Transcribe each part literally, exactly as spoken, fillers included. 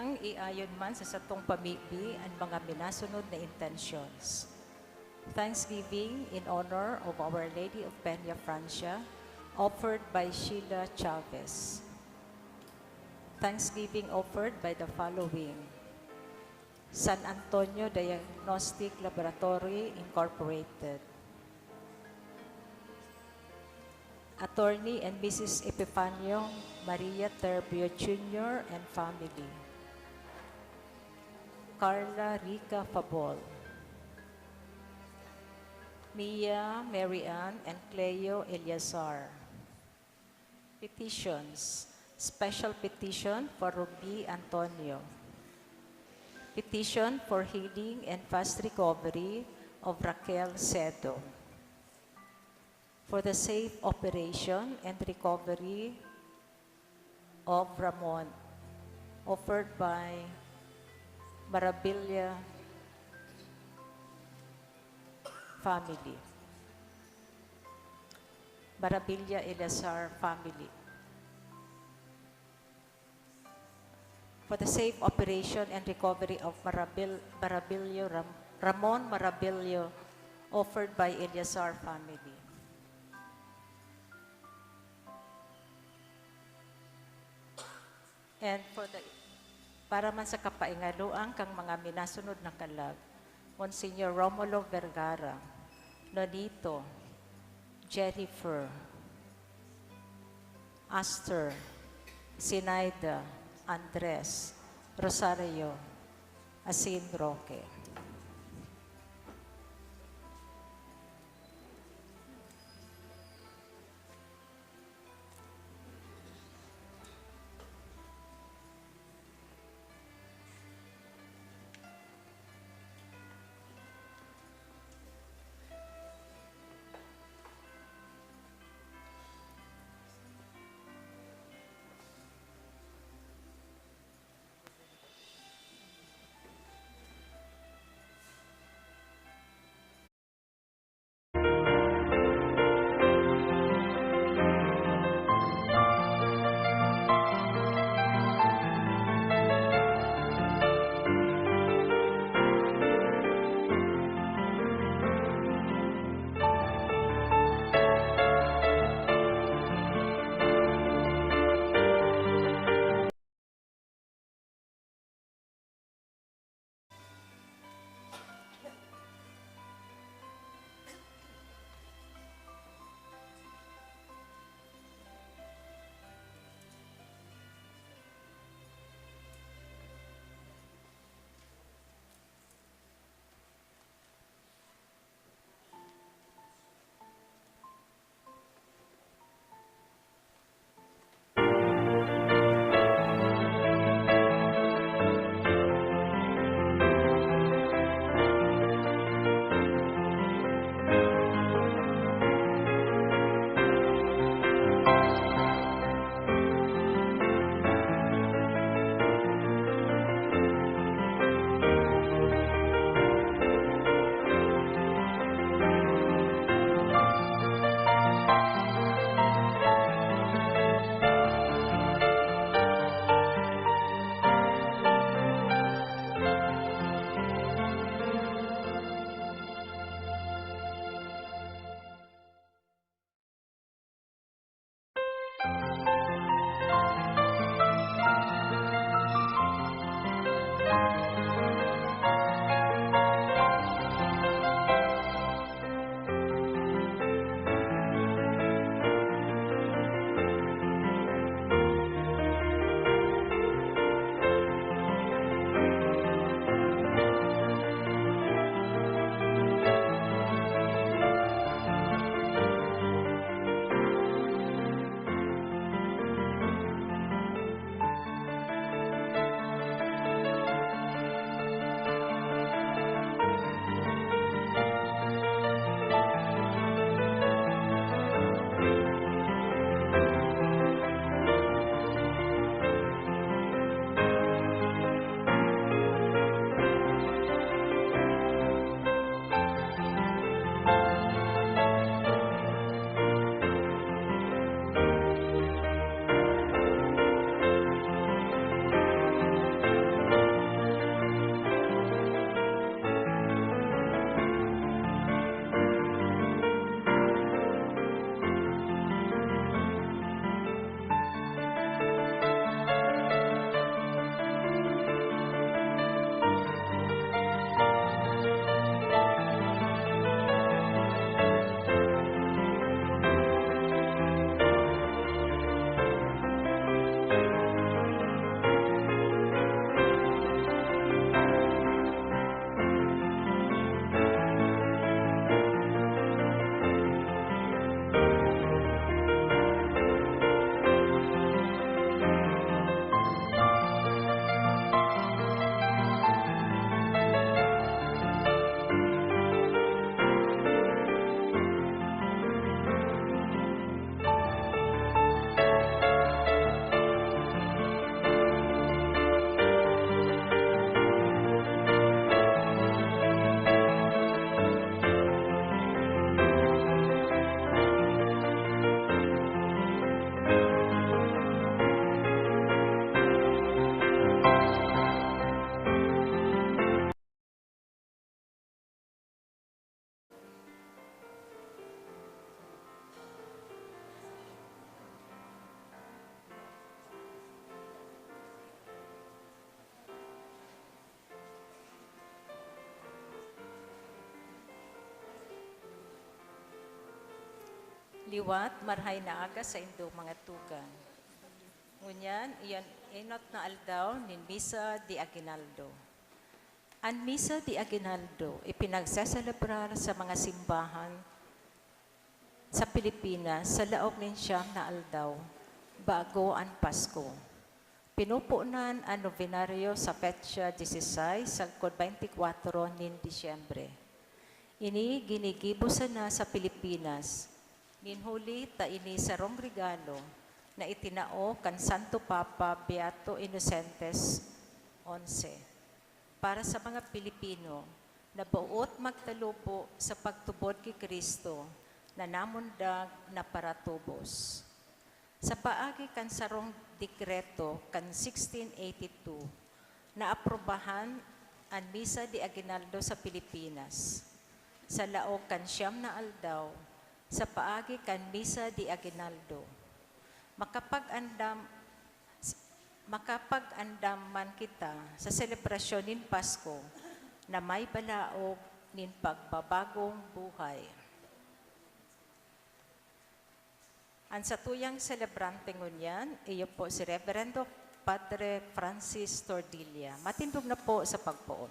Iayon man sa satong pamibi an mga minasunod na intentions. Thanksgiving in honor of Our Lady of Peña Francia, offered by Sheila Chavez. Thanksgiving offered by the following: San Antonio Diagnostic Laboratory Incorporated. Attorney and Missus Epifanio Maria Terbio Junior and family. Carla Rica Fabol. Mia, Mary Ann, and Cleo Eleazar. Petitions. Special petition for Ruby Antonio. Petition for healing and fast recovery of Raquel Sedo. For the safe operation and recovery of Ramon, offered by Marabilia family. Marabilia Eleazar family. For the safe operation and recovery of Marabil-, Marabilio Ram-, Ramon Marabilio, offered by Eleazar family. And for the, para man sa kapaingaluan kan mga minasunod na kalag, Monsignor Romulo Vergara, Nonito, Jennifer, Aster, Sinaida, Andres, Rosario, asin Roque. Liwat, marhay na aga saindo mga tugang. Ngunyan, iyan enot na aldaw nin Misa de Aguinaldo. An Misa de Aguinaldo ipinagseselebrar sa mga simbahan sa Pilipinas sa laog nin siyam na aldaw bago an Pasko. Pinupunan an nobenaryo sa petsa dieciséis sagkod veinticuatro nin Disyembre. Ini ginigibo sana sa Pilipinas nin huli ta ini sarong regalo na itinao kan Santo Papa Beato Inocentes onse para sa mga Pilipino na boot magtalubo sa pagtubod ki Cristo na namundag na paratubos. Sa paagi kan sarong dekreto kan sixteen eighty-two, naaprubahan an Misa de Aguinaldo sa Pilipinas sa laog kan siyam na aldaw sa paagi kan Misa de Aguinaldo. Makapag-andam, makapag-andam man kita sa selebrasyon nin Pasko na may balaog nin pagbabagong buhay. An satuyang selebrante ngunyan, iyo po si Reverendo Padre Francis Tordilla. Matindog na po sa pagpoon.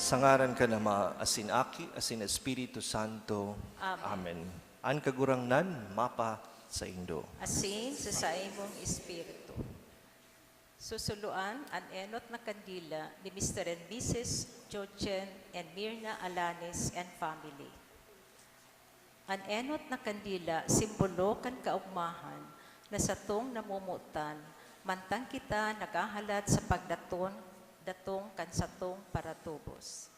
Sa ngaran kan Ama, asin Aki, asin Espiritu Santo. Amen. Amen. An Kagurangnan mapa saindo. Asin sa saimong espiritu. Susuluan an enot na kandila ni Mister and Missus Jojen and Mirna Alanes and family. An enot na kandila, simbolo kan kaogmahan na satong namomotan, mantang kita naghahalat sa pagdaton, datong kan satong paratubos.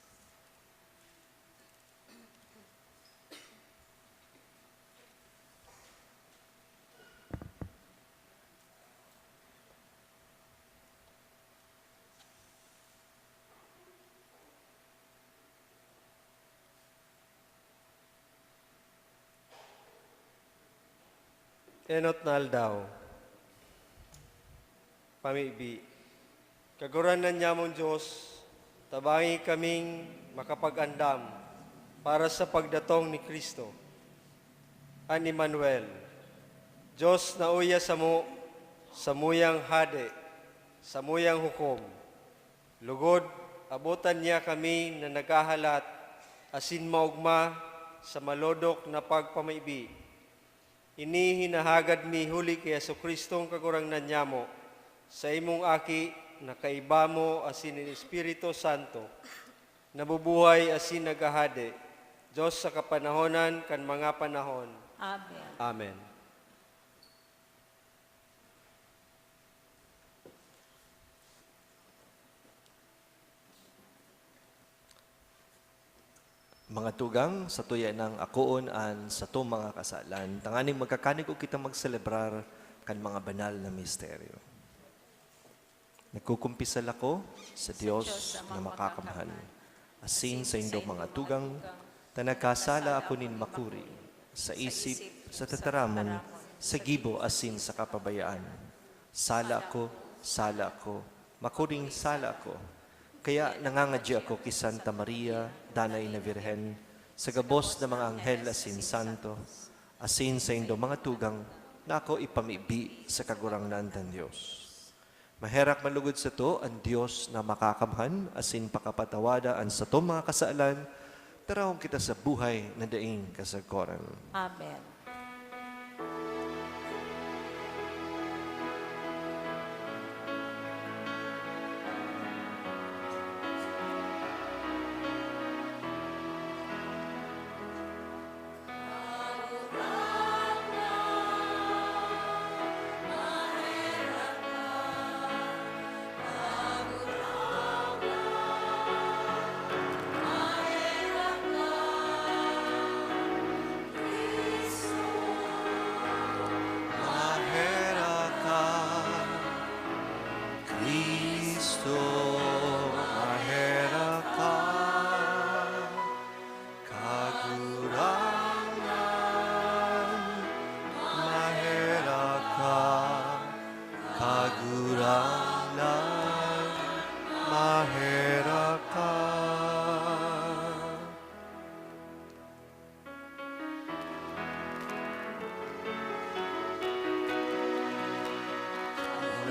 Enot na aldaw. Pamibi. Kagurangnan nyamong Dios, tabangi kaming makapag-andam para sa pagdatong ni Cristo, an Emmanuel. Dios na uya samo, samuyang Hade, samuyang hukom. Lugod, abotan niya kami na naghahalat asin maogma sa malodok na pagpamibi. Ini hinahagad mi huli ki Jesu-Cristong Kagurangnan nyamo, sa imong Aki, na kaiba mo asin nin Espiritu Santo, nabubuhay asin naghahade, Dios sa kapanahonan kan mga panahon. Amen. Amen. Mga tugang, satuya nang akoon an satong mga kasalan, tanganing magkakanig o kita magselebrar kan mga banal na misteryo. Nagkukumpisal ako sa Dios na makakamhan, asin saindo, mga tugang, ta nagkasala ako nin makuri, sa isip, sa tataramon, sa gibo asin sa kapabayaan. Sala ako, sala ako, makuring sala ako. Kaya nangangadyi ako ki Santa Maria, Danay na Birhen, sa gabos na mga anghel asin santo, asin saindo, mga tugang, na ako ipamibi sa Kagurangnan kan Dios. Maherak man lugod sato an Dios na makakamhan asin pakapatawada an satong mga kasalan, tarawon kita sa buhay na daing kasagkoran. Amen. Maherak ka, Cristo, maherak ka. Kagurangnan, maherak ka. Kagurangnan, maherak ka.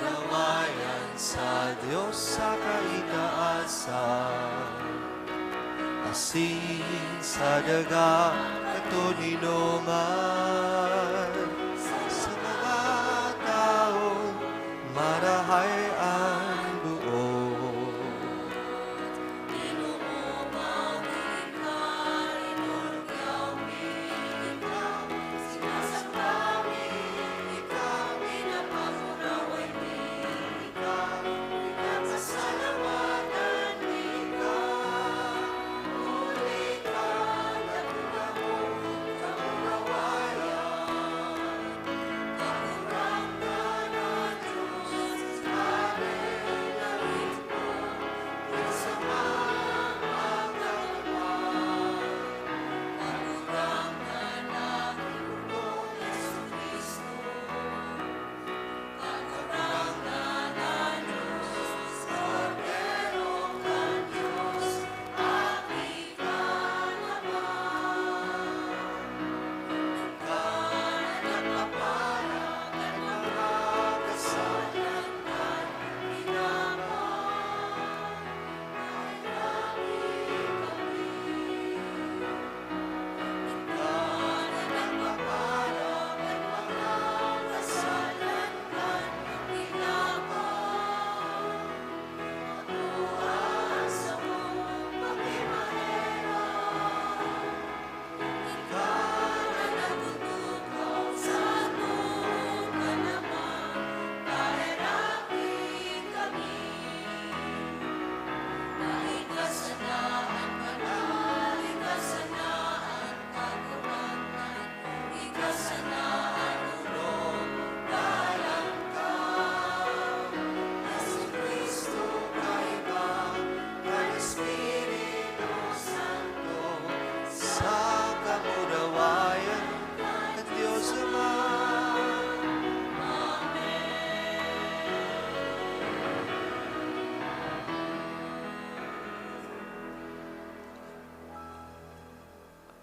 Urawayan sa Dios sa kaitaasan, asin sa daga katoninongan, sa mga tawong marahay an loob.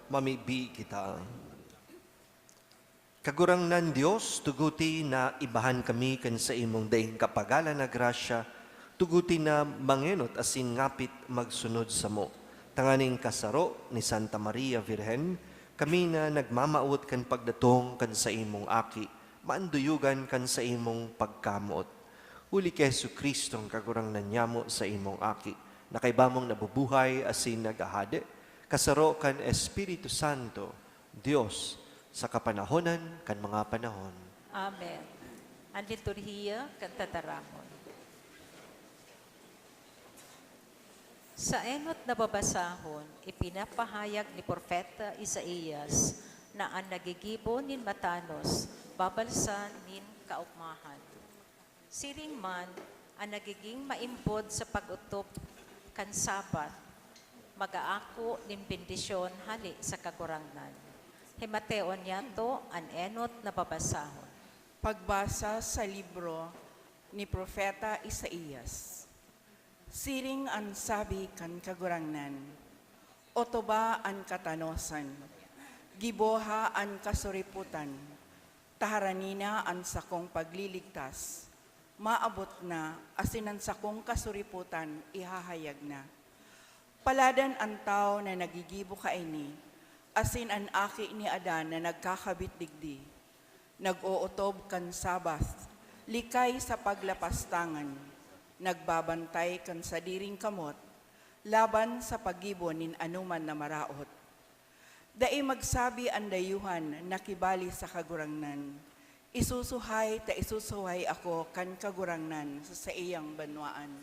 Mamibi kita. Kagurangnan Dios, tuguti na ibahan kami kan saimong daing kapagalan na grasya, tuguti na mangenot asin ngapit magsunod samo. Tanganing kasaro ni Santa Maria Virgen, kami na nagmamawot kan pagdatong kan saimong Aki, maanduyugan kan saimong pagkamoot. Huli ki Jesu-Cristo, an Kagurangnan nyamo, saimong Aki, na kaiba mong nabubuhay asin naghahade, kasaro kan Espiritu Santo, Dios, sa kapanahonan kan mga panahon. Amen. An liturhiya kan tataramon. Sa enot na babasahon, ipinapahayag ni Propeta Isaias na an nagigibo nin matanos babalsan nin kaogmahan. Siring man, an nagiging maimbod sa pag-otob kan Sabbath, mag-aako nin bendisyon hale sa Kagurangnan. Himateon niyato an enot na babasahon. Pagbasa sa libro ni Propeta Isaias. Siring an sabi kan Kagurangnan, "Otoba an katanosan, giboha an kasuripotan, taharani na an sakong pagliligtas, maabot na, asin an sakong kasuripotan ihahayag na." Paladan an tawo na naggigibo kaini, asin an aki ni Adan na nagkakabit digdi. Nag-ootob kan Sabbath, likay sa paglapastangan, nagbabantay kan sadiring kamot laban sa paggibo nin anoman na maraot. Dai magsabi an dayuhan na kibali sa Kagurangnan, "Isusuhay ta isusuhay ako kan Kagurangnan sa saiyang banwaan."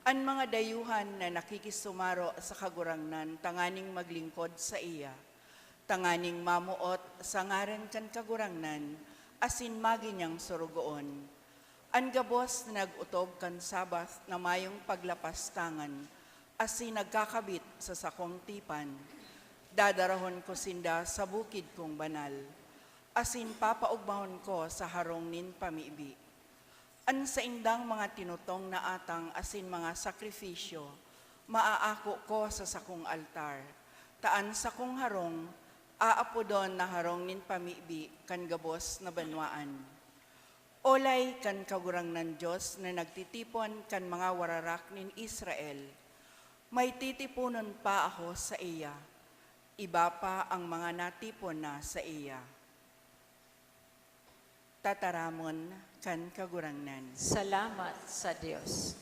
An mga dayuhan na nakikisumaro sa Kagurangnan tanganing maglingkod saiya, tanganing mamoot sa ngaran kan Kagurangnan asin magi niyang sorogoon. An gabos na nag-otob kan Sabbath na mayong paglapastangan asin nagkakabit sa sakong tipan, dadarahon ko sinda sa bukid kong banal, asin papaogmahon ko sa harong nin pamibi. An saindang mga tinutong na atang asin mga sakrifisyo, maaako ko sa sakong altar, ta an sakong harong aapodon na harong nin pamibi kan gabos na banwaan. Olay kan Kagurangnan Dios na nagtitipon kan mga wararak nin Israel, may titiponon pa ako saiya, iba pa an mga natipon na saiya. Tataramon kan Kagurangnan. Salamat sa Dios.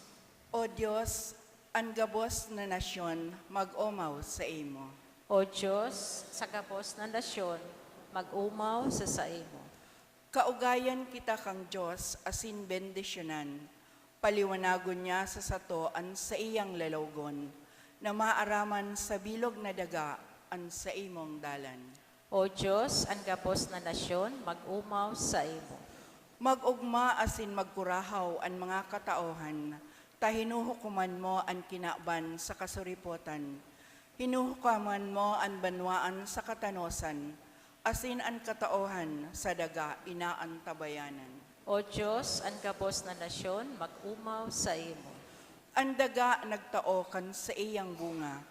O Dios, an gabos na nasyon mag-omaw saimo. O Dios, sa gabos na nasyon, mag-omaw sa saimo. Kaugayan kita kan Dios asin bendisyonan. Paliwanagon niya sa sato an saiyang lalawgon, na maaraman sa bilog na daga an saimong dalan. O Dios, an gabos na nasyon mag-omaw saimo. Mag-ogma asin magkurahaw an mga katawohan, ta hinuhukoman mo an kinaban sa kasuripotan. Hinuhukoman mo an banwaan sa katanosan, asin an katawohan sa daga inaantabayanan. O Dios, an gabos na nasyon mag-omaw saimo. An daga nagtao kan saiyang bunga.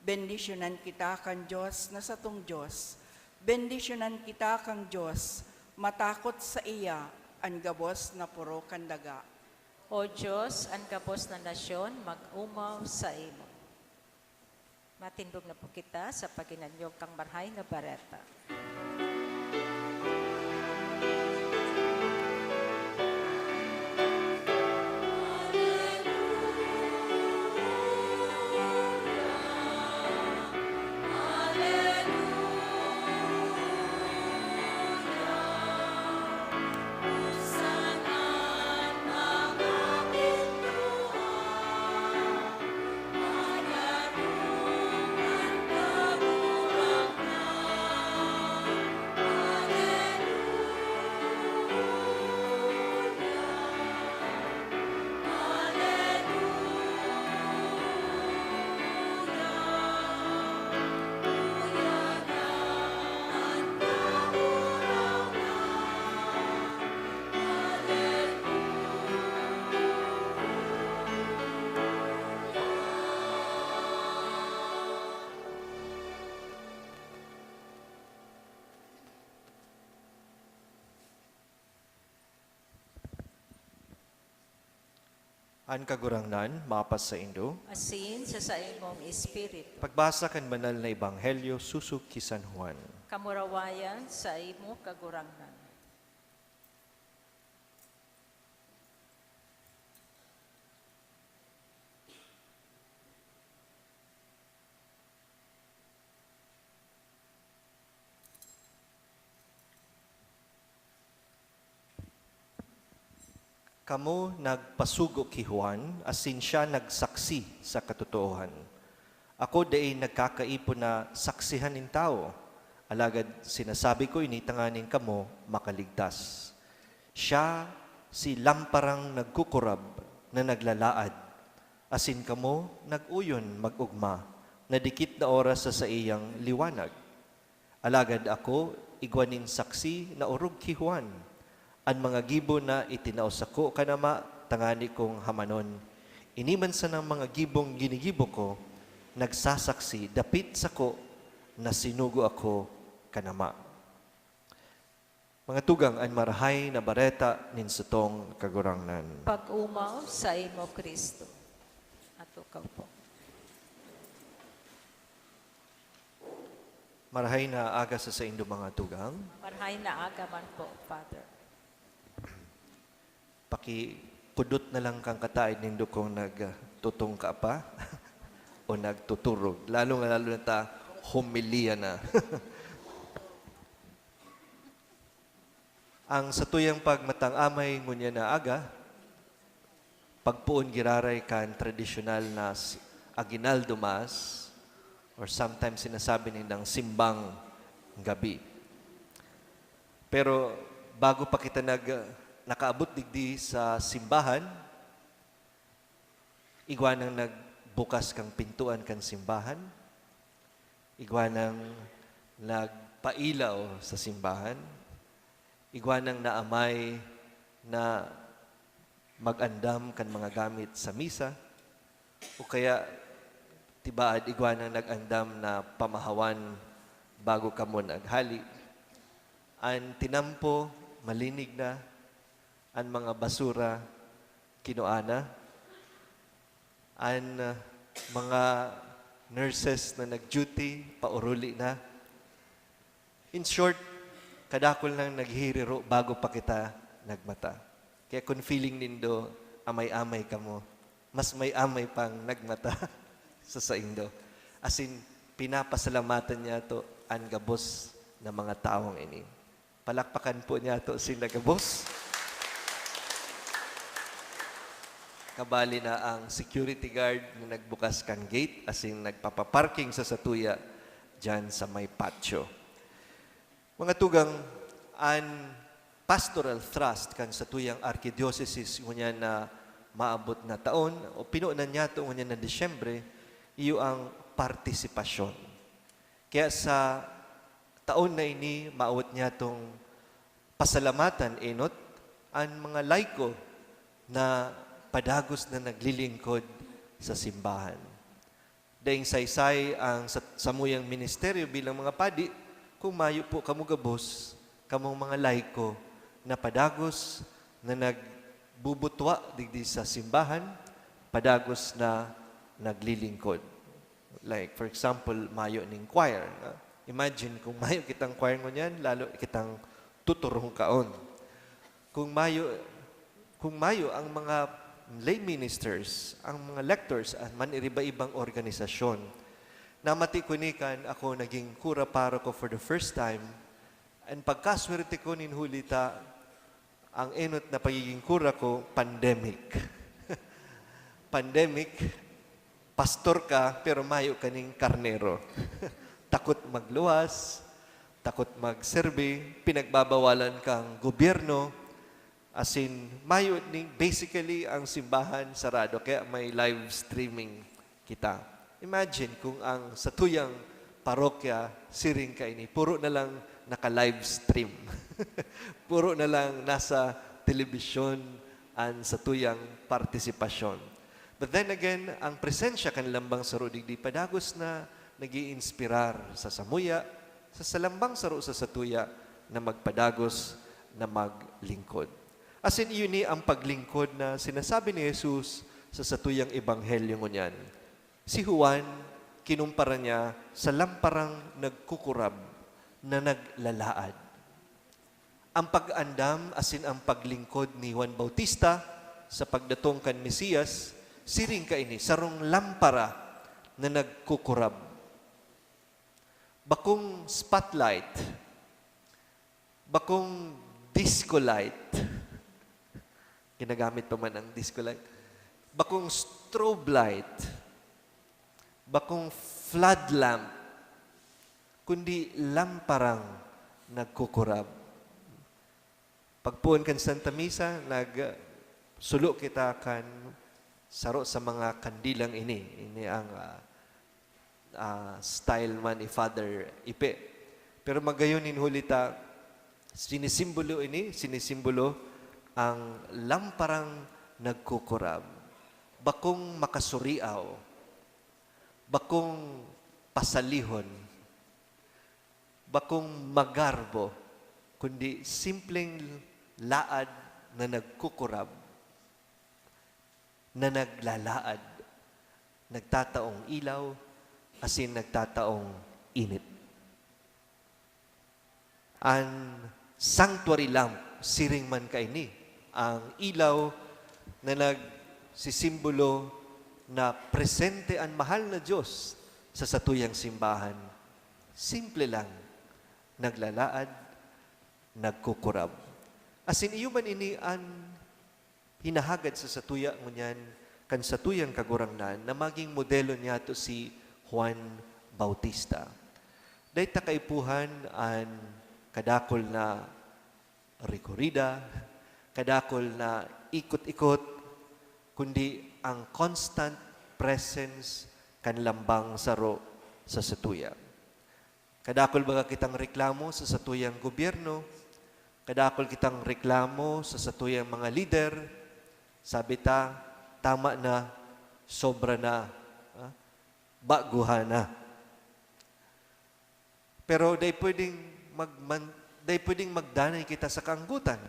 Bendisyonan kita kan Dios na satong Dios. Bendisyonan kita kan Dios, matakot saiya an gabos na poro kan daga. O Dios, an gabos na nasyon mag-omaw saimo. Matindog na po kita sa paghinanyog kan Marahay na Bareta. An Kagurangnan mapasaindo. Asin sa saimong espiritu. Pagbasa kan Banal na Ebanghelyo sosog ki San Juan. Kamurawayan sa imo, Kagurangnan. Kamo nagpasugo ki Juan, asin siya nagsaksi sa katotoohan. Ako dai nagkakaipon na saksihan nin tawo, alagad sinasabi ko ini tanganing kamo makaligtas. Siya si lamparang nagkukurab na naglalaad, asin kamo nag-oyon mag-ogma na dikit na oras sa saiyang liwanag. Alagad ako, igwa nin saksi na orog ki Juan, an mga gibo na itinao sako kan Ama tangani kong hamanon. Ini man sanang mga gibong ginigibo ko, nagsasaksi dapit sako na sinugo ako kan Ama. Mga tugang, an Marahay na Bareta nin satong Kagurangnan. Pag-omaw sa imo, Kristo. Ato ka po. Marahay na aga sa saindo, mga tugang. Marahay na aga man po, Father. Pakikudot na lang kan kataed nindo kung nagtutungka pa o nagtuturog. Lalo nga lalo na ta, homilya na. Ang satuyang pagmatang-amay ngunyan na aga, pagpoon giraray kan tradisyonal na s-, Aguinaldo Mass, or sometimes sinasabi nindang simbang gabi. Pero bago pa kita nag-, nakaabot digdi sa simbahan, igwa nang nagbukas kan pintuan kan simbahan, igwa nang nagpailaw sa simbahan, igwa nang naamay na mag-andam kan mga gamit sa misa, o kaya tibaad igwa nang nag-andam na pamahawan bago kamo naghali. An tinampo, malinig na, an mga basura, kinua na, an, ah, mga nurses na nag-duty, paoruli na. In short, kadakul nang naghiririro bago pa kita nagmata. Kaya kung feeling nindo, amay-amay kamo, mas may amay pang nagmata sa saindo. As in, pinapasalamatan niyato an gabos na mga tawong ini. Palakpakan po niyato sinda gabos. Kabali na ang security guard na nagbukas kan gate, asin nagpapaparking sa satuya diyan sa may patio. Mga tugang, an pastoral thrust kan satuyang arkidiocesis ngunyan na maabot na taon, o pinunan niyato ngunyan na Disyembre, iyo ang partisipasyon. Kaya sa taon na ini, maawot niyatong pasalamatan enot an mga laiko na padagos na naglilingkod sa simbahan. Daing saysay ang sa-, samuyang ministeryo bilang mga padi, kung mayo po kamo gabos, kamong mga laiko na padagos na nagbubutwa digdi sa simbahan, padagos na naglilingkod. Like, for example, mayo ning choir, no? Imagine kung mayo kitang choir ngunyan, lalo kitang tuturungkaon. Kung mayo, kung mayo ang mga lay ministers, ang mga lectors, an man iriba-ibang organisasyon, namati ko ni kan ako naging kura paroko for the first time, an pagkaswerte ko nin huli ta, ang enot na pagiging kura ko, pandemic. Pandemic, pastor ka, pero mayo ka ning karnero. Takot magluwas, takot magserbi, pinagbabawalan kang gobyerno, asin mayo ning, basically, ang simbahan sarado, kaya may live streaming kita. Imagine kung ang satuyang parokya siring kaini, puro na lang naka-live stream. Puro na lang nasa telebisyon an satuyang partisipasyon. But then again, ang presensya kan lambang saro digdi padagos na nag-iinspirar sa samuya, sa, sa lambang saro sa satuya na magpadagos na maglingkod. Asin iyo ni ang paglingkod na sinasabi ni Jesus, sa satuyang ebanghelyo ngunyan. Si Juan, kinumpara niya sa lamparang nagkukurab na naglalaad. Ang pag-andam asin ang paglingkod ni Juan Bautista sa pagdatong kan Mesiyas, siring kaini, sarong lampara na nagkukurab. Bakong spotlight, bakong disco light. Ginagamit pa man ang disco light. Bakong strobe light. Bakong flood lamp. Kundi lamparang nagkukurab. Pagpoon kan Santa Misa, nagsulo kita kan saro sa mga kandilang ini. Ini ang, ah, ah, style man ni Father Ipe. Pero magayon nin huli ta, sinisimbolo ini, sinisimbolo ang lamparang nagkukurab. Bakong makasuriaw, bakong pasalihon, bakong magarbo, kundi simpleng laad na nagkukurab, na naglalaad, nagtataong ilaw, asin nagtataong init. An sanctuary lamp, siring man kaini, ang ilaw na nagsisimbolo na presente an mahal na Dios sa satuyang simbahan. Simple lang, naglalaad, nagkukurab. Asin iyo man ini an hinahagad sa satuya ngunyan kan satuyang Kagurangnan na maging modelo niyato si Juan Bautista. Dai ta kaipuhan an kadakul na rekorida, kadakul na ikot-ikot, kundi ang constant presence kan lambang saro sa satuya. Kadakul baga kitang reklamo sa satuyang gobyerno, kadakul kitang reklamo sa satuyang mga lider, sabi ta, "Tama na, sobra na, ah, baguhan na." Pero dai pwedeng magman-, dai pwedeng magdanay kita sa kaanggotan.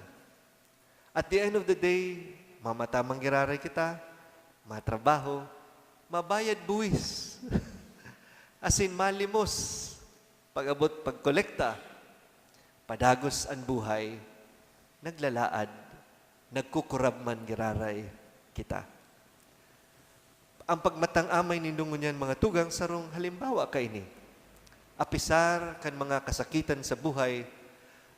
At the end of the day, mamata man giraray kita, matrabaho, mabayad buwis, asin malimos, pag-abot pagkolekta, padagos an buhay, naglalaad, nagkukurab man giraray kita. Ang pagmatang-amay nindo ngunyan, mga tugang, sarong halimbawa kaini. Apisar kan mga kasakitan sa buhay,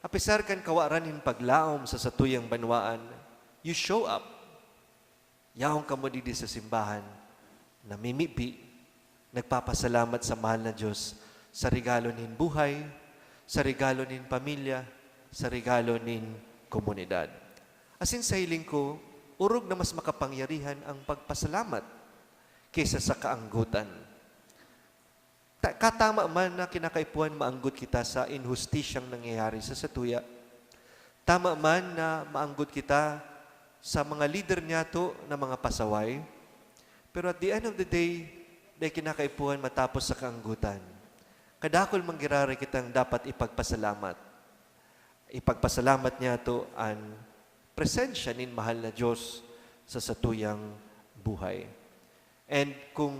apisar kan kawaran nin paglaom sa satuyang banwaan, you show up. Yaon kamo digdi sa simbahan, namimibi, nagpapasalamat sa mahal na Diyos sa regalo nin buhay, sa regalo nin pamilya, sa regalo nin komunidad. Asin sa hiling ko, orog na mas makapangyarihan ang pagpasalamat kaysa sa kaanggotan. Ta-, katama man na kinakaipuhan maanggot kita sa inhustisyang nangyayari sa satuya. Tama man na maanggot kita sa mga lider niyato na mga pasaway. Pero at the end of the day, dai kinakaipuhan matapos sa kaanggotan. Kadakul man giraray kitang dapat ipagpasalamat. Ipagpasalamat niyato an presensya nin mahal na Diyos sa satuyang buhay. And kung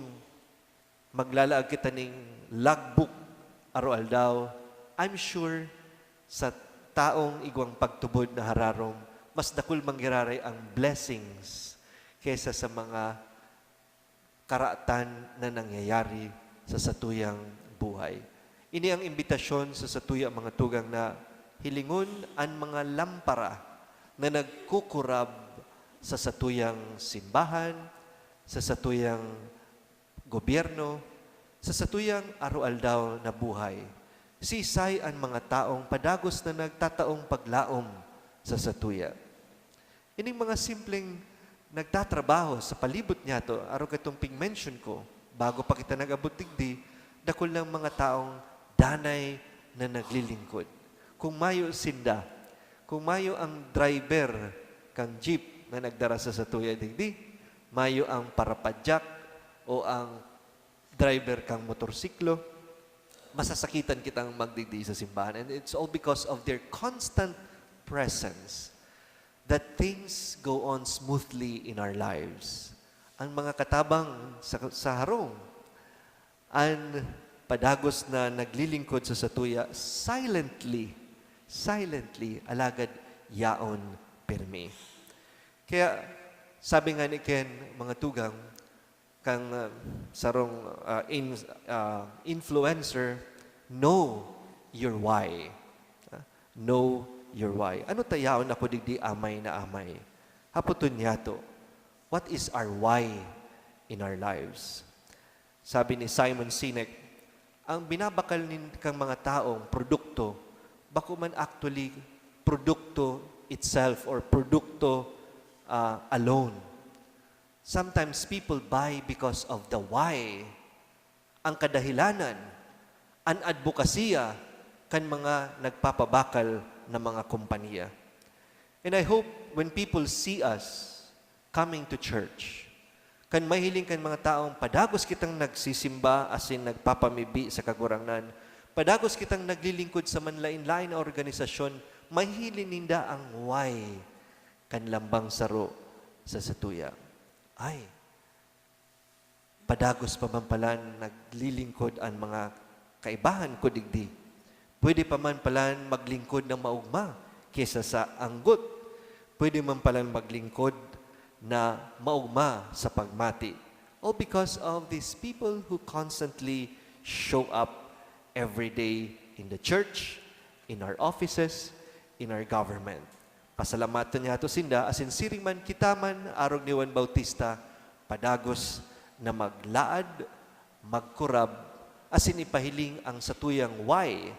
maglalaag kita ning logbook aroaldaw, I'm sure sa taong igwang pagtubod na hararom, mas dakul man giraray ang blessings kaysa sa mga karatan na nangyayari sa satuyang buhay. Ini ang imbitasyon sa satuya, mga tugang, na hilingon an mga lampara na nagkukurab sa satuyang simbahan, sa satuyang gobyerno, sa satuyang aroaldaw na buhay. Siisay an mga taong padagos na nagtataong paglaom sa satuya? Ining mga simpleng nagtatrabaho sa palibot niyato, arog katong pig-mention ko, bago pa kita nag-abot digdi, dakul nang mga taong danay na naglilingkod. Kung mayo sinda, kung mayo ang driver kan jeep na nagdara sa satuya digdi, mayo ang parapadyak o ang driver kan motorsiklo, masasakitan kitang magdigdi sa simbahan. And it's all because of their constant presence that things go on smoothly in our lives. Ang mga katabang sa, sa harong, an padagos na naglilingkod sa satuya, silently, silently, alagad yaon pirmi. Kaya, sabi nga ni Ken, mga tugang, kang, ah, sarong, ah, in-, ah, influencer, "Know your why." Ah, "Know your why." Ano ta yaon ako digdi amay na amay? Hapoton niyato, what is our why in our lives? Sabi ni Simon Sinek, ang binabakal nin, kang mga taong produkto, bako man actually produkto itself or produkto, ah, alone. Sometimes people buy because of the why, ang kadahilanan, an adbokasya kan mga nagpapabakal na mga kompanya. And I hope when people see us coming to church, kan mahiling kan mga taong padagos kitang nagsisimba asin nagpapamibi sa Kagurangnan, padagos kitang naglilingkod sa manlaen-laen na organisasyon, mahiling ninda ang why kan lambang saro sa satuya. Ay, padagos pa man palan naglilingkod an mga kaibahan ko digdi. Pwede pa man palan maglingkod na maogma kesa sa anggot. Pwede man palan maglingkod na maogma sa pagmati. All because of these people who constantly show up every day in the church, in our offices, in our government. Pasalamaton niyato sinda, asin siring man kita man, arog ni Juan Bautista, padagos na maglaad, magkurab, asin ipahiling ang satuyang why,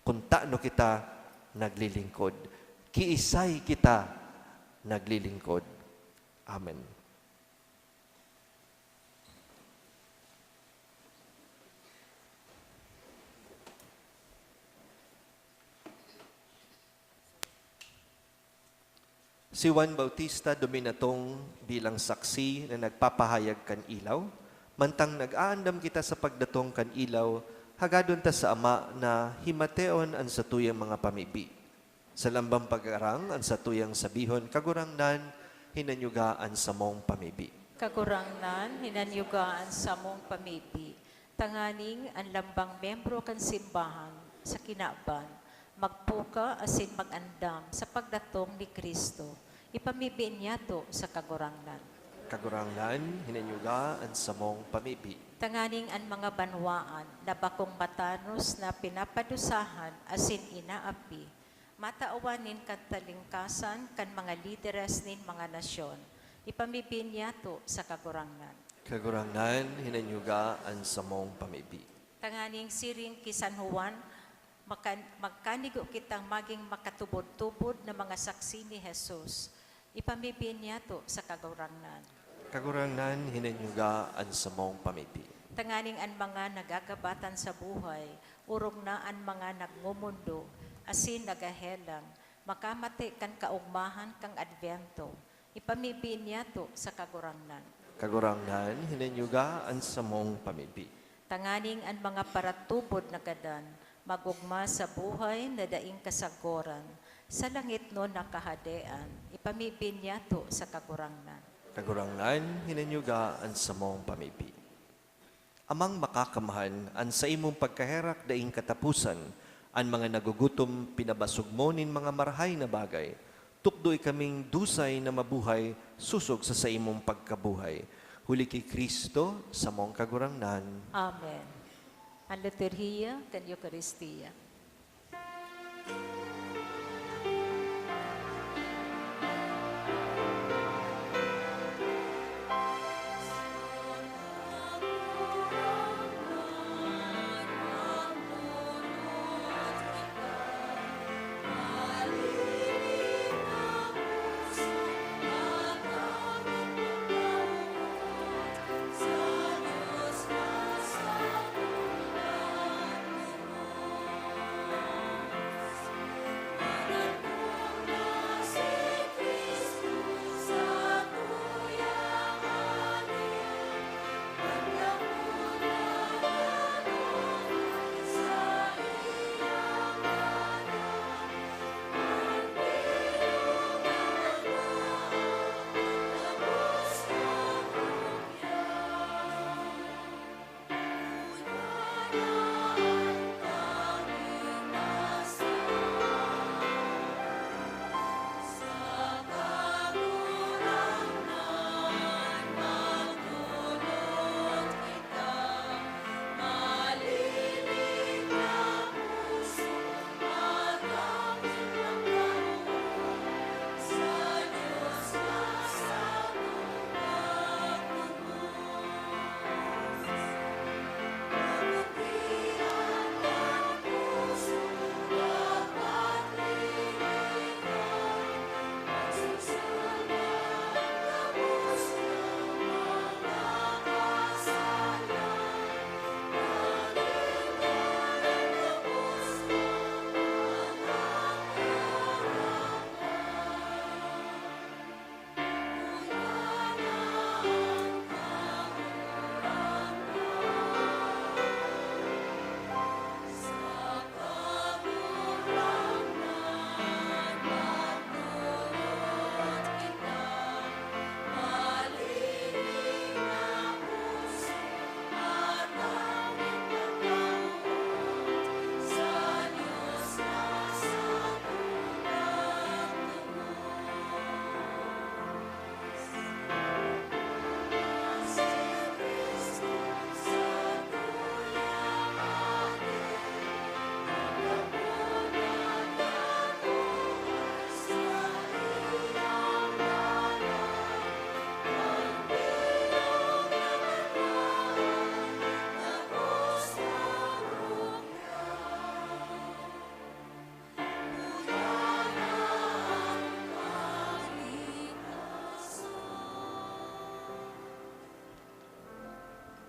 kun tano kita naglilingkod. Kiisay kita naglilingkod. Amen. Si Juan Bautista duminatong bilang saksi na nagpapahayag kan ilaw. Mantang nag-aandam kita sa pagdatong kan ilaw, hagadon ta sa Ama na himateon an satuyang mga pamibi. Sa lambang pag-arang, an satuyang sabihon, "Kagurangnan, hinanyuga an samong pamibi." Kagurangnan, hinanyuga an samong pamibi, tanganing an lambang miyembro kan simbahan sa kinaban magpuka asin mag-andam sa pagdatong ni Cristo. Ipamibi niyato sa Kagurangnan. Kagurangnan, hinanyuga an samong pamibi. Tanganing an mga banwaan na bakong matanos na pinapadusahan asin inaapi, matawan nin katalingkasan kan mga lideres nin mga nasyon. Ipamibi niyato sa Kagurangnan. Kagurangnan, hinanyuga an samong pamibi. Tanganing siring ki San Juan, makan-, magkanigo kitang maging makatubod-tubod na mga saksi ni Jesus. Ipamibi niyato sa Kagurangnan. Kagurangnan, hinanyuga an samong pamibi. Tanganing an mga nagagabatan sa buhay, orog na an mga nagmomondo, asin nagahelang, makamate kan kaogmahan kan Adbento, ipamibi niyato sa Kagurangnan. Kagurangnan, hinanyuga an samong pamibi. Tanganing an mga paratubod na gadan, mag-ogma sa buhay na daing kasagoran, sa langitnon na Kahadean, ipamibi niyato sa Kagurangnan. Kagurangnan, hinanyuga an samong pamibi. Amang Makakamhan, an saimong pagkaherak daing kataposan, an mga nagugutom pinabasog mo nin mga marahay na bagay. Tukdoy kaming dusay na mabuhay sosog sa saimong pagkabuhay. Huli ki Cristo, samong Kagurangnan. Amen. An liturhiya kan Eukaristia.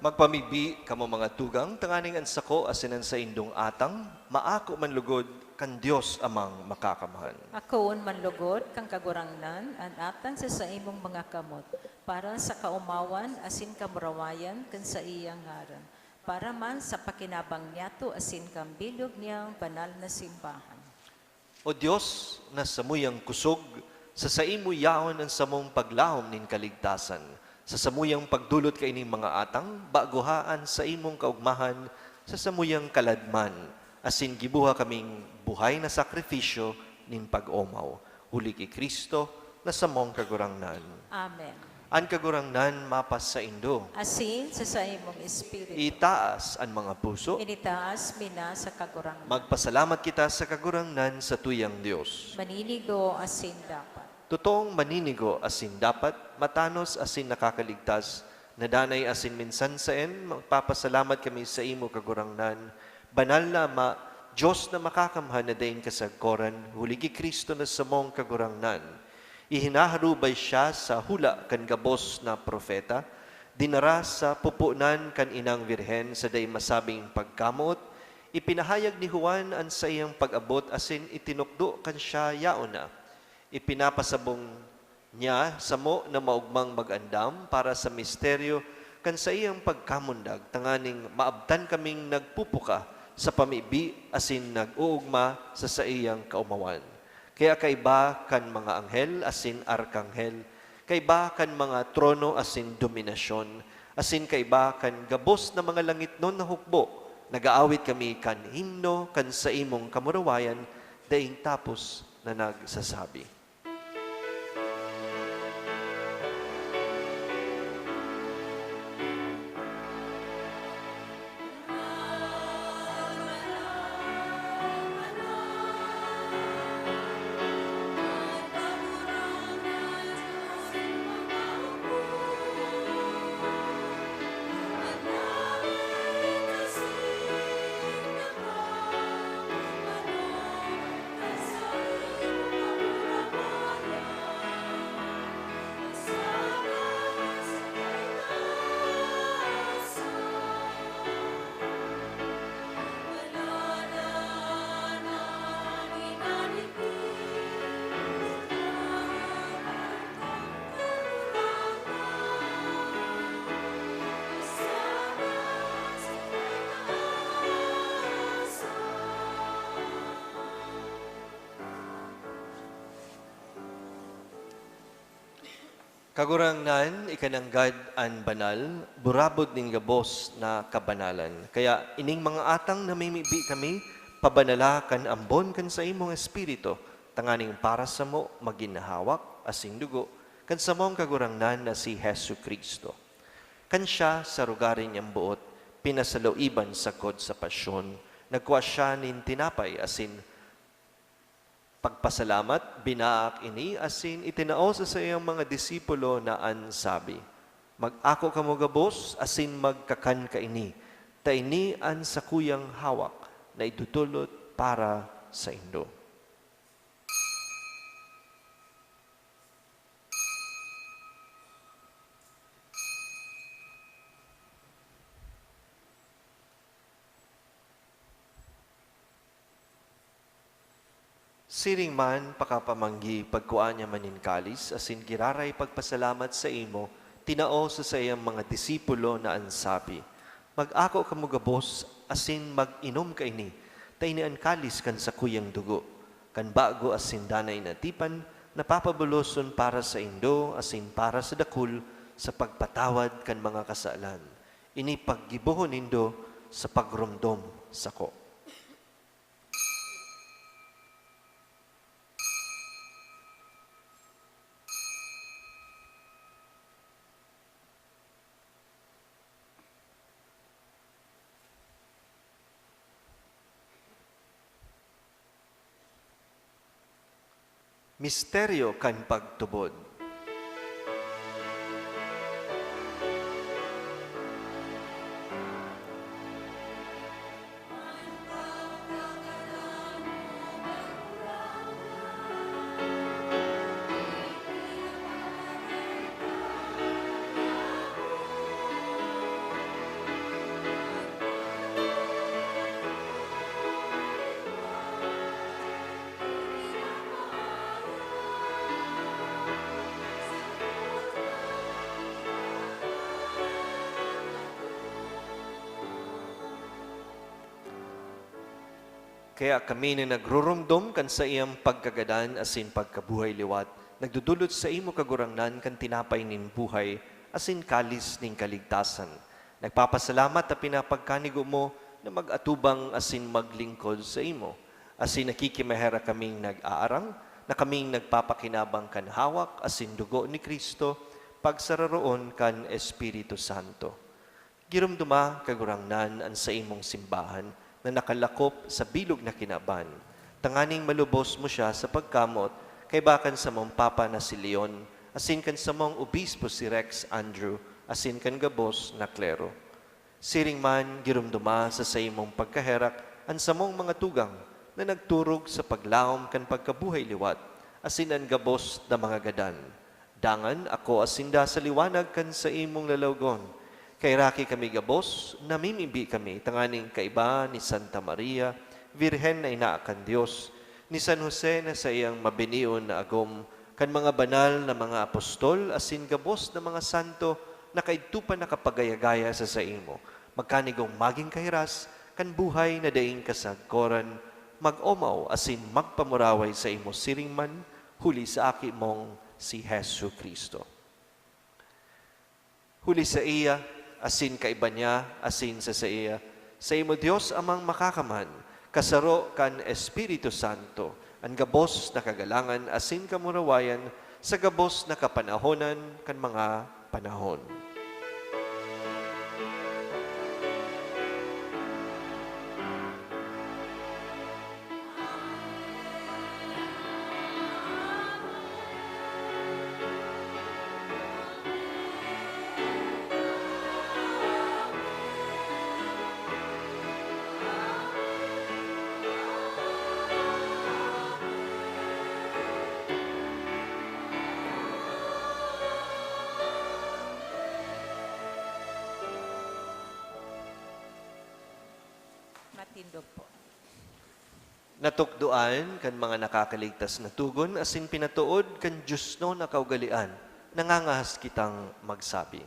Magpamibi kamo, mga tugang, tanganing an sako asin an saindong atang maako man lugod kan Dios Amang Makakamhan. Akoon man lugod kan Kagurangnan an atang sa saimong mga kamot, para sa kaomawan asin kamurawayan kan saiyang ngaran, para man sa pakinabang niyato asin kan bilog niyang banal na simbahan. O Dios, na samuyang kusog, sa saimo yaon an samong paglahom nin kaligtasan. Sa samuyang pagdolot kaining mga atang, bagoha an saimong kaogmahan sa samuyang kaladman, asin giboha kaming buhay na sakrifisyo nin pag-omaw. Huli ki Cristo, na samong Kagurangnan. Amen. An Kagurangnan mapasaindo. Asin sa saimong espiritu. Itaas an mga puso. Initaas mi na sa Kagurangnan. Magpasalamat kita sa Kagurangnan, satuyang Dios. Maninigo asin dapat. Totoong maninigo asin dapat, matanos asin nakakaligtas, na danay asin minsan saen, magpapasalamat kami saimo, Kagurangnan, Banal na Ama, Dios na Makakamhan na daing kasagkoran, huli ki Cristo na samong Kagurangnan. Ihinaharubay siya sa hula kan gabos na propeta, dinara sa pupunan kan inang Birhen sa dai masabing pagkamoot, ipinahayag ni Juan an saiyang pag-abot asin itinukdo kan siya yaon na. Ipinapasabong niya samo na maogmang mag-andam para sa misteryo kan saiyang pagkamundag, tanganing maabtan kaming nagpupuka sa pamibi asin nag-oogma sa saiyang kaomawan. Kaya kaiba kan mga anghel asin arkanghel, kaiba kan mga trono asin dominasyon, asin kaiba kan gabos na mga langitnon na hukbo, nag-aawit kami kan himno kan saimong kamurawayan daing tapos na nagsasabi. Kagurangnan, ika nanggad an banal, burabod nin gabos na kabanalan. Kaya ining mga atang namimibi kami, pabanala kan ambon kan saimong Espiritu, tanganing para samo magin hawak asin dugo kan samong Kagurangnan na si Jesu-Cristo. Kan siya, sa rugari niyang boot, pinasaloiban sagkod sa pasyon, nagkua siya nin tinapay asin pagpasalamat, binaak ini asin itinao sa saiyang mga disipulo na an sabi, "Mag-ako kamo gabos asin magkakan kaini, ta ini an sakuyang hawak na idodolot para saindo." Siring man, pakapamanggi, pagkua niya man nin kalis, asin giraray pagpasalamat saimo, tinao sa saiyang mga disipulo na an sabi, "Mag-ako kamo gabos, asin mag-inom kaini, ta ini an kalis kan sakuyang dugo, kan bago asin danay na tipan, na papaboloson para saindo asin para sa dakul sa pagpatawad kan mga kasalan. Ini paggibohon nindo sa pagromdom sako." Misteryo kan pagtubod. Kaya kami na nagruromdom kan saiyang pagkagadan asin pagkabuhay liwat, nagdodolot saimo, Kagurangnan, kan tinapay nin buhay asin kalis nin kaligtasan. Nagpapasalamat ta pinapagkanigo mo na mag-atubang asin maglingkod saimo. Asin nakikimaherak kaming nag-aarang na kaming nagpapakinabang kan hawak asin dugo ni Cristo, pagsararoon kan Espiritu Santo. Giromdoma, Kagurangnan, an saimong simbahan na nakalakop sa bilog na kinaban, tanganing malubos mo siya sa pagkamot kaiba kan samong Papa na si Leon, asin kan samong Obispo si Rex Andrew, asin kan gabos na klero. Siring man, giromdoma sa saimong pagkaherak an samong mga tugang na nagturog sa paglaom kan pagkabuhay liwat, asin an gabos na mga gadan. Dangan ako asinda sa liwanag kan saimong lalawgon. Kaheraki kami gabos, namimibi kami tanganing kaiba ni Santa Maria, Birhen na ina kan Dios, ni San Jose na saiyang mabinion na agom, kan mga banal na mga apostol, asin gabos na mga santo na kaidto pa nakapagayagaya sa saimo, magkanigong magin kahiras kan buhay na daing kasagkoran, mag-omaw asin magpamuraway saimo siring man, huli sa Aki mong si Jesu-Cristo. Huli saiya, asin kaiba niya, asin sa saiya, saimo Dios Amang Makakamhan, kasaro kan Espiritu Santo, an gabos na kagalangan asin kamurawayan sa gabos na kapanahonan kan mga panahon. Matindog po. Natukdoan kan mga nakakaligtas na togon asin pinatood kan diosnon na kaugalean, nangangahas kitang magsabi.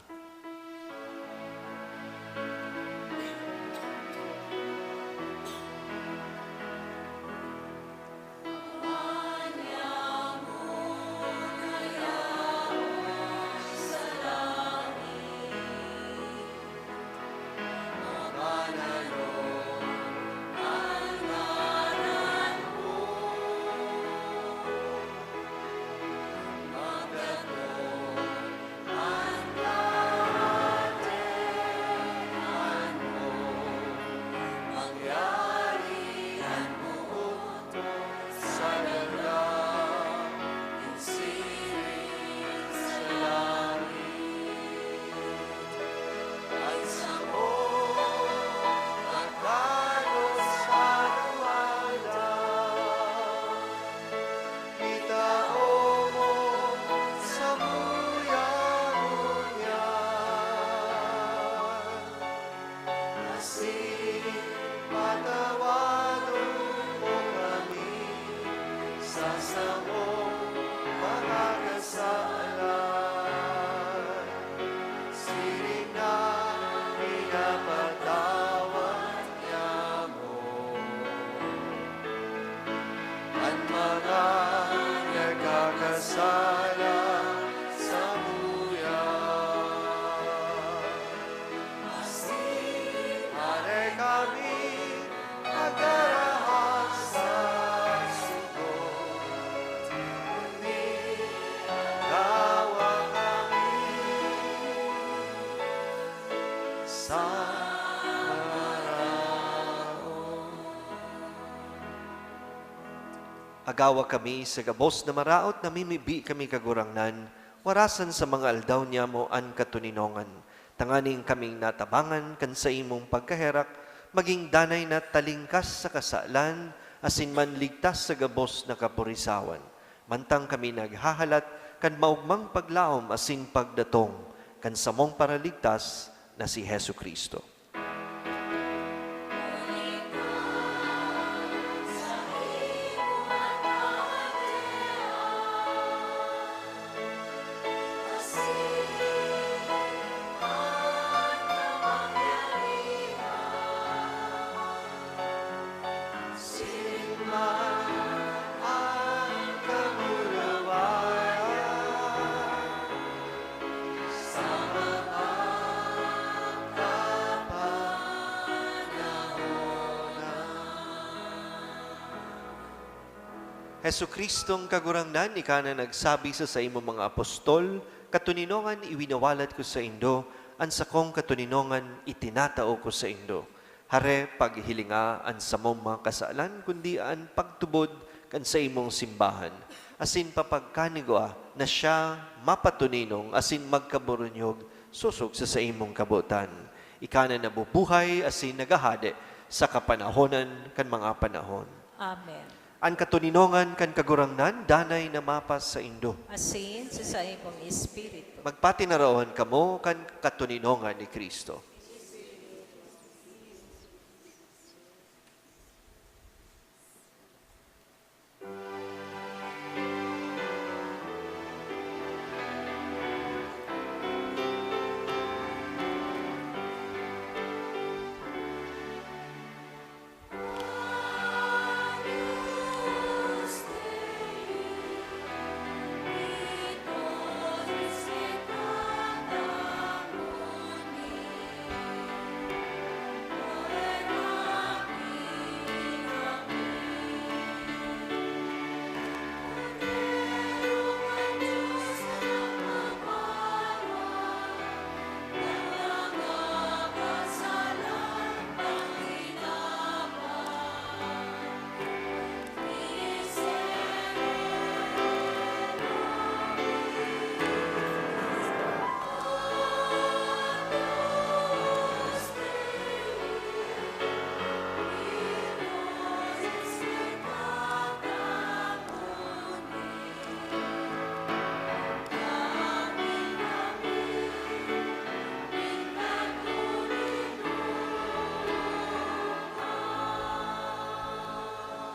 Asin patawadon mo kami sa samong mga kasalan, siring na pinapatawad niamo an mga nagkakasala samuya. Asin hale kami magkarahat sa sugot, kundi gawa kami sa maraot. Agawa kami sa gabos na maraot, namimibi kami, Kagurangnan, warasan sa mga aldaw niyamo an katoninongan, tanganing kaming natabangan kan saimong pagkaherak, magin danay na talingkas sa kasalan, asin manligtas sa gabos na kapurisawan. Mantang kami naghahalat kan maogmang paglaom asin pagdatong kan samong Paraligtas na si Jesu-Cristo. Jesucristong Kagurangnan, ika na nagsabi sa saimong mga apostol, "Katoninongan iwinawalat ko saindo, an sakong katoninongan itinatao ko saindo." Hare, paghilinga an samong mga kasalan, kundi an pagtubod kan saimong simbahan, asin papagkanigwa na siya mapatoninong asin magkaburunyog sosog sa saimong kabotan. Ika na nabubuhay asin naghahade sa kapanahonan kan mga panahon. Amen. An katoninongan kan Kagurangnan danay na mapasaindo. Asin sa saimong espiritu. Magpatinarawan kamo kan katoninongan ni Cristo.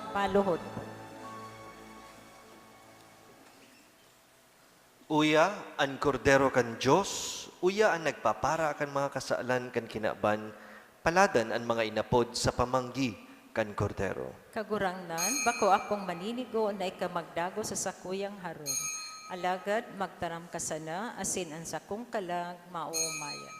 Paluhod po. Uya an Kordero kan Dios, uya an nagpapara kan mga kasalan kan kinaban. Paladan an mga inapod sa pamanggi kan Kordero. Kagurangnan, bako akong maninigo na ika magdagos sa sakuyang harong. Alagad magtaram ka sana, asin an sakong kalag maoomayan.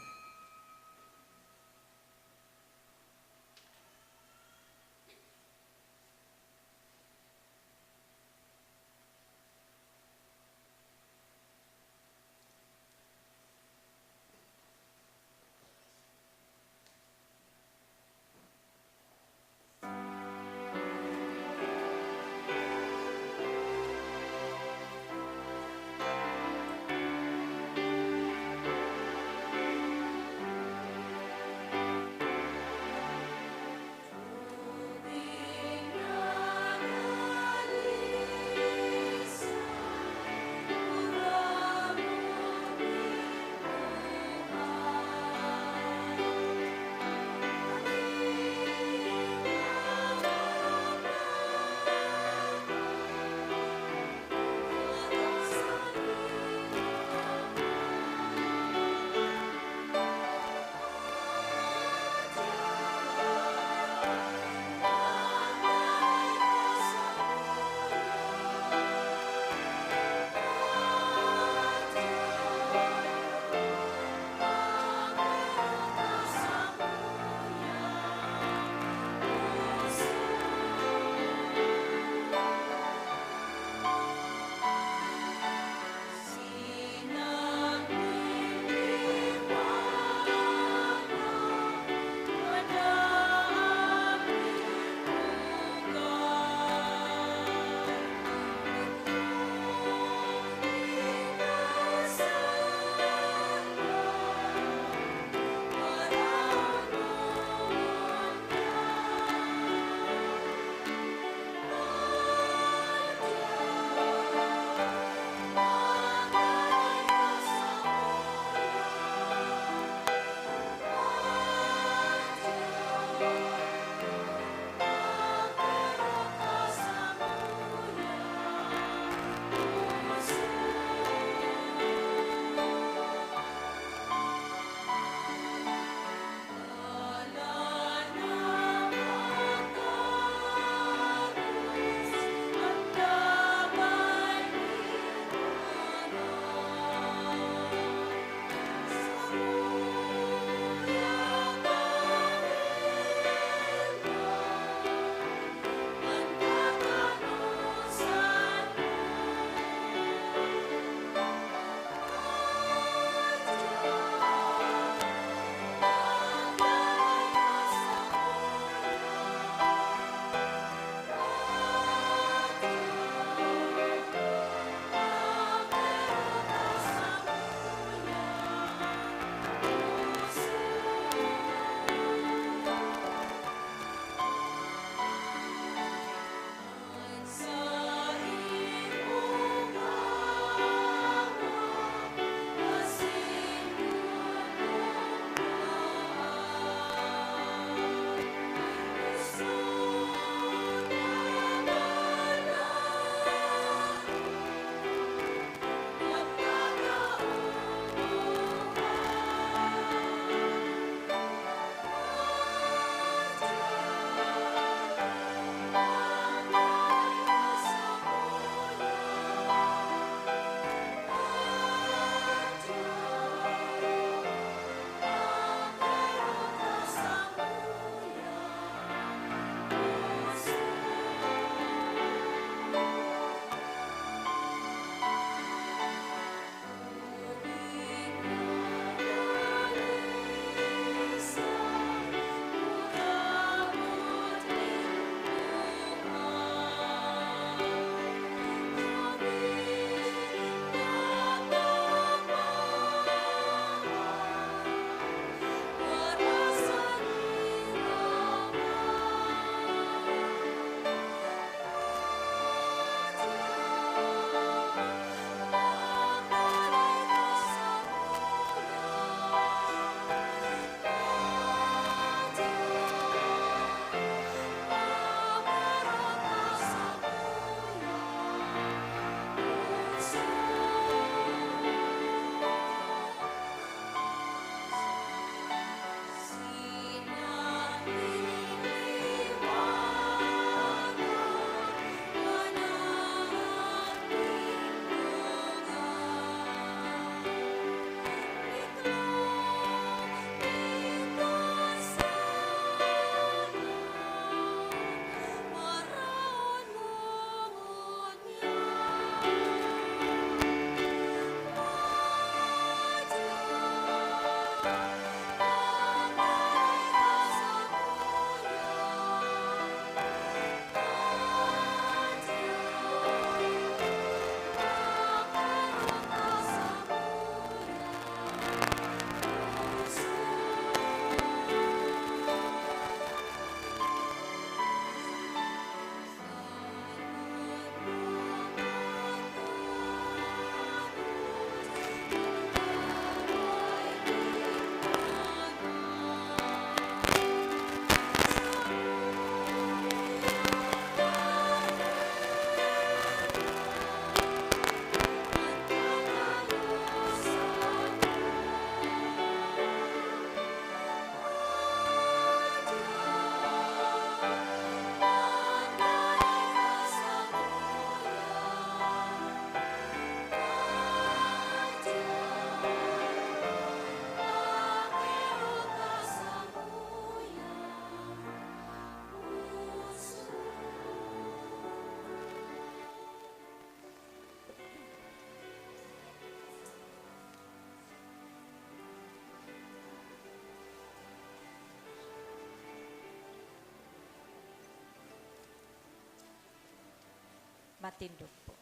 Matindog po.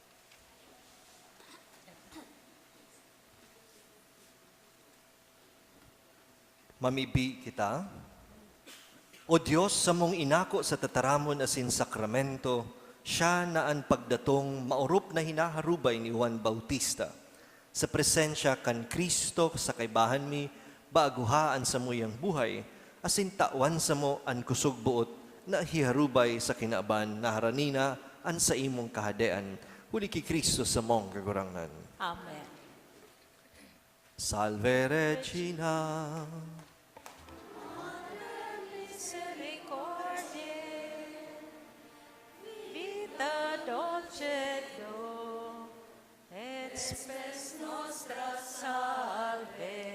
Mamibi kita. O Dios, samong inako sa tataramon asin sakramento, siya na an pagdatong maorop na hinaharubay ni Juan Bautista. Sa presensya kan Cristo, sa kaibahan mi, baguha an samuyang buhay, asin tawan samo an kusog boot na hiharubay sa kinaban na harani na an saimong Kahadean, huli ki Cristo samong Kagurangnan. Amen. Salve Regina. Mater misericordiae, vita dulcedo, et spes nostra salve.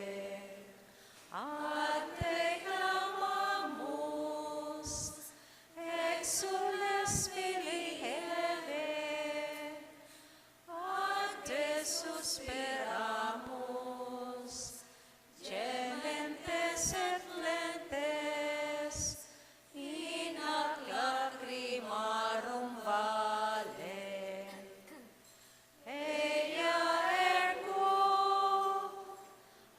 Ad te clamamus, exsules filii Hevae, ad te suspiramus, gementes et flentes in hac lacrimarum valent. Eia ergo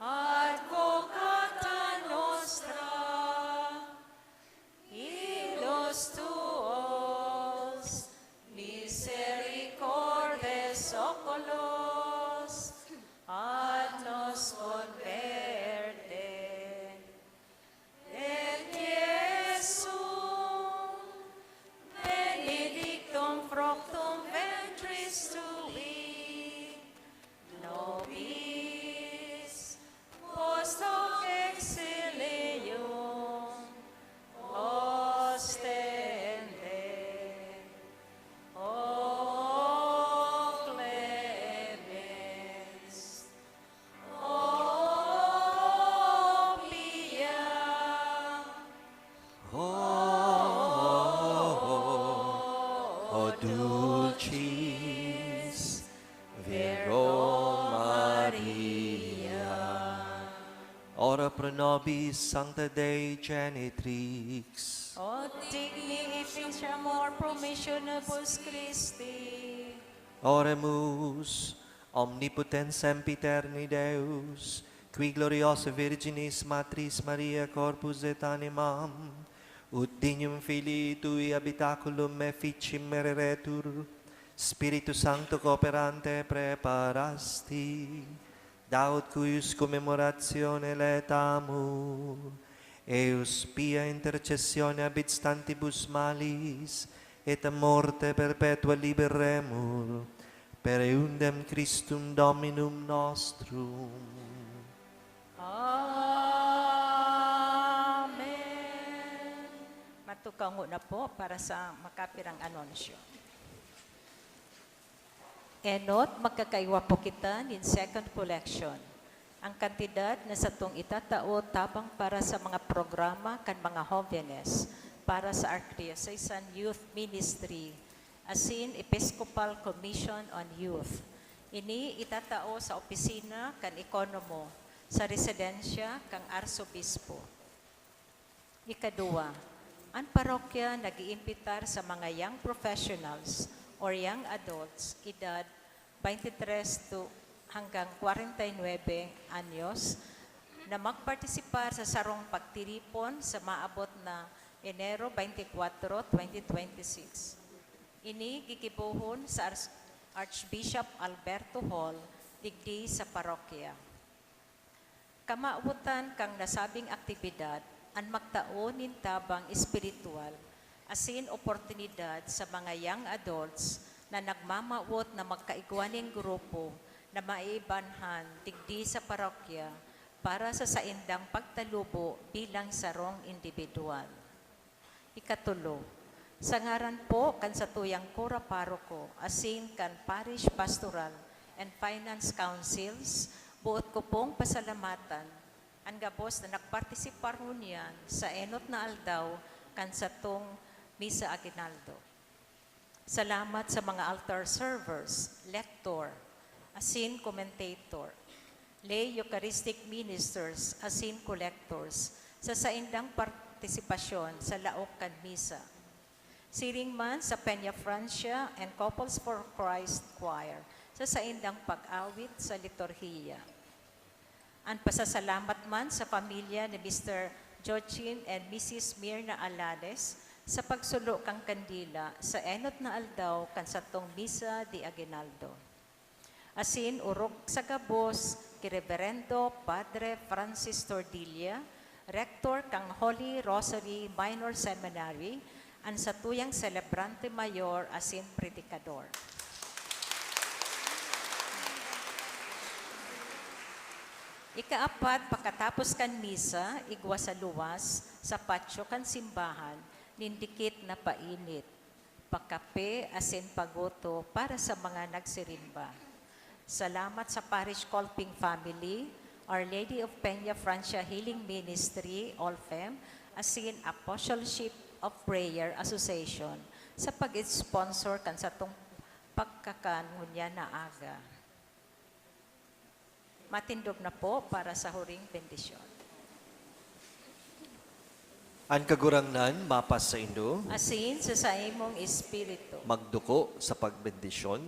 advocata nostra, illos tuos, misericordes oculos, ad nos converte. Et Iesum benedictum fructum ventris tui, nobis post hoc exilium ostende. O clemens, O pia, O, O dulcis Virgo Maria. Ora pro nobis, Sancta Dei Genitrix. Ut digni ipinsiamor promissionibus Christi. Oremus. Omnipotens sempiterni Deus, qui gloriosae Virginis Matris Mariae corpus et animam, ut dignum filii tui habitaculum efficim ereretur, Spiritu Sancto cooperante praeparasti, daut cuius commemoratione laetamur, eius pia intercessione ab stantibus malis, et a morte perpetua liberemur, per eundem Christum Dominum nostrum. Amen. Matukaw ngona po para sa makapirang anunsyo. Enot, magkakaiwa po kita nin second collection. Ang kantidad na satong itatao tabang para sa mga programa kan mga hovenes para sa Archdiocesan Youth Ministry asin Episcopal Commission on Youth. Ini itatao sa opisina kan Ekonomo sa residensya kan Arsobispo. Ikaduwa, an parokya nag-iimbitar sa mga young professionals or young adults, edad twenty-three to hanggang forty-nine anyos, na magpartisipar sa sarong pagtiripon sa maabot na Enero twenty-four, twenty twenty-six. Ini gigibohon sa Ars-, Archbishop Alberto Hall, digdi sa parokya. Kamawotan kan nasabing aktibidad an magtao nin tabang espiritual asin oportunidad sa mga young adults na nagmamawot na magkaigwa nin grupo na maiibanhan digdi sa parokya para sa saindang pagtalubo bilang sarong indibidwal. Ikatulo, sa ngaran po kan satuyang kura paroko asin kan Parish Pastoral and Finance Councils, boot ko pong pasalamatan an gabos na nagpartisipar ngunyan sa enot na aldaw kan satong Misa Aguinaldo. Salamat sa mga altar servers, lector, asin commentator, lay Eucharistic ministers, asin collectors sa saindang partisipasyon sa laok kan misa. Siring man sa Peña Francia and Couples for Christ Choir sa saindang pag-awit sa liturhiya. An pasasalamat man sa pamilya ni Mister Joachim and Missus Mirna Alales sa pagsulo kan kandila sa enot na aldaw kan satong Misa de Aguinaldo. Asin orog sa gabos ki Reverendo Padre Francis Tordilla, Rector kan Holy Rosary Minor Seminary, an satuyang selebrante mayor asin predikador. Ikaapat, pakatapos kan misa, igwa sa luwas, sa patio kan simbahan, nin dikit na painit, pakape asin pagoto para sa mga nagsirimba. Salamat sa Parish Colping family, Our Lady of Peña Francia Healing Ministry, Olfem, asin Apostleship of Prayer Association sa pag-sponsor kan satong pagkakan ngunyan na aga. Matindog na po para sa huring bendisyon. An Kagurangnan mapasaindo. Asin sa saimong espiritu. Magduko sa pagbendisyon.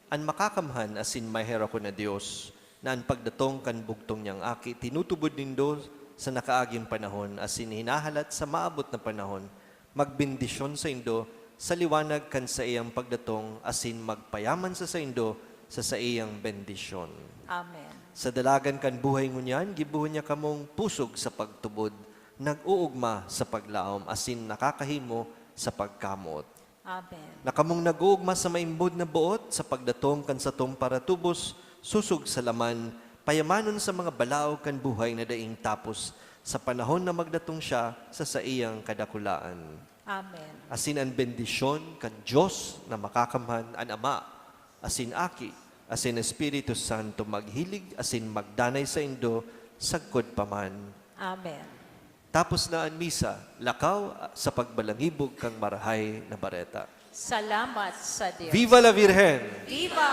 An makakamhan asin maherakon na Dios, na an pagdatong kan bugtong niyang Aki tinutubod nindo sa nakaaging panahon asin hinahalat sa maabot na panahon, magbendisyon saindo sa liwanag kan saiyang pagdatong asin magpayaman sa saindo sa saiyang bendisyon. Amen. Sa dalagan kan buhay ngunyan, gibohon niya kamong pusog sa pagtubod, nag-oogma sa paglaom, asin nakakahimo sa pagkamoot. Amen. Na kamong nag-oogma sa maimbod na boot sa pagdatong kan satong paratubos, sosog sa laman, payamanon sa mga balaog kan buhay na daing tapos, sa panahon na magdatong siya sa saiyang kadakulaan. Amen. Asin an bendisyon kan Dios na makakamhan, an Ama, asin Aki, asin Espiritu Santo, maghilig asin magdanay saindo sagkod pa man. Amen. Tapos na an misa, lakaw sa pagbalangibog kan Marahay na Bareta. Salamat sa Dios. Viva la Virgen! Viva!